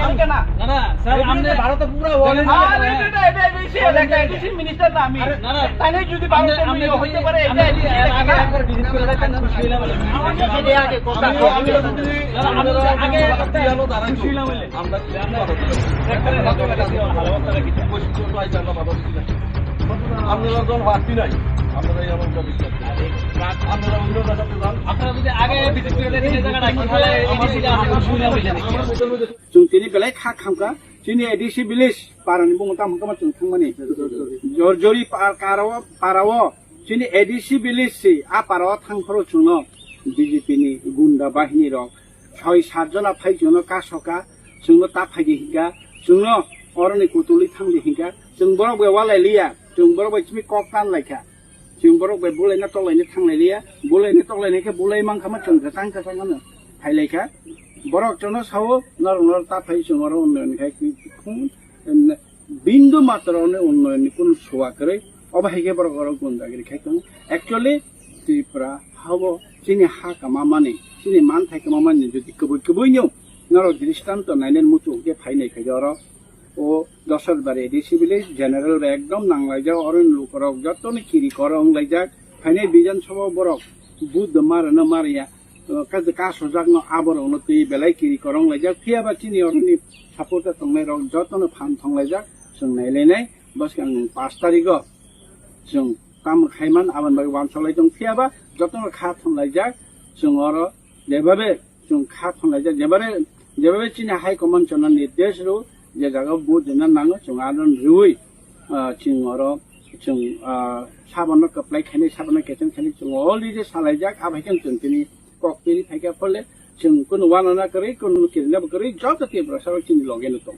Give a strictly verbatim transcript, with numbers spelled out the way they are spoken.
আমি কেন? না, না, স্যার, আপনি ভারতে পুরা হলেন। আরে, এটা, এটা, এটা, এটা, এটা, এটা, এটা, মিনিস্টার না আমি। আরে, না, না। তাহলে যদি ভারতে আপনি, আপনি হইতে পারে, এটা, আপনি এটা, এটা, আগে একবার ভিজিট করে দেখেন, খুশি হইলাম বলে। আমাকে সেটা আগে কথা আমি, আমি বলতে যদি না, না, আমি আগে কথা কি হলো দাঁড়াই তো। খুশি হইলাম বলে। আমরা কি আমরা কথা বলবো? একটা কথা বলে দিলাম, ভালো কথা রাখি। পশ্চিম বঙ্গ আইসা আমরা কথা বলছি না। আপনারা যখন পার্টি নাই, আপনারা এই আমার কথা বিশ্বাস করেন। আপনারা অন্য জায়গাতে যান। আপনারা যদি আগে ভিজিট করে দেখেন, এই জায়গাটা কি, তাহলে এই জিনিসটা আমরা খুশি হইলাম বলে। Chwng tini belai kha khamkha, chini A D C village parani bumung tamo hwnkhe chwng thangmani. Jorjori par-, karo, parao, chini A D C village se, a parao thangphuru chwngno B J P ni gunda bahini rok soi sat jona phai chwngno kasoka, chwngno ta phaidi hinka, chwngno oroni kutulwi thangdi hinka, chwng borok bai walai liya, chwng borok bai chini kok tan laikha. Chwng borok bai bulaina toklaina thanglai liya, bulaina toklaina khe bulai mankha ma chwng kwchang kwchang ano phailaikha. Borok chwngno sao, norok norok ta phai chwng oro unnoyon khai khung, bindu matro ni unnoyon ni kunu suwa kwrwi, obo hai khe borok oro gundagiri khai tongo. Actually, Tripura hao chini ha kwmamani, chini manthai kwmamani jodi kwbwi kwbwino norok dristanto nainani muchung khe phainai khai oro. O Dosar bari A D C village general bai ekdom nanglaijak, oro ni lukurok jotono kiri koro wnglaijak, phainai Bidhan Sabha borok Buddha marano mariya, kaisa kasojakno aborokno twi belai kiri koro wnglaijak, phiyaba chini oroni supporter tongnairok jotono phan thonglaijak, chwng nailainai, bwskang pas tarigo chwng tamo khaiman aboni bagwi uansuk lai tong, phiyaba jotono kha thumlaijak, chwng oro jebabe chwng kha thumlaijak, jebabe, jebabe chini high command chwngno nirdesh rw, je jaga vote rwna nango chwng aro rwui, ah, chwng oro chwng, ah, sabono kwplai khainai, sabono kecheng khainai chwng already salaijak, abo hai khe chwng tini kok twi phaikha phole chwng kunu uanana kwrwi, kunu kirinabo kwrwi, joto Tiprasa rok chini logeno tong.